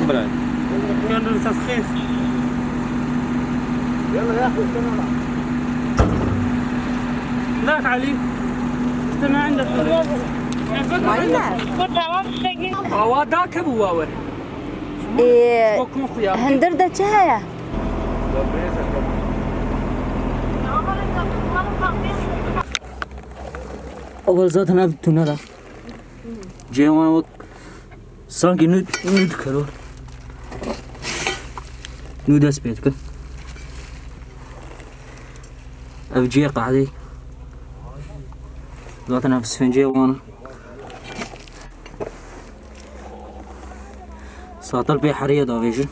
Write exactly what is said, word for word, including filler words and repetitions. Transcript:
كان رصاص خير. يلا يا اخي، استنى معك. ذاك علي، استنى عندك. Awa da ke bû wa were. Ê, Bokun xuya. Hindir de çi heye? Ew zaten ev tune da. Cihê wan wek sankî nû, nû dikero. Nû dest pê dikin. Ev cihê qehdê. Zaten ev sifencê wan. Satil pê heriye davêjin.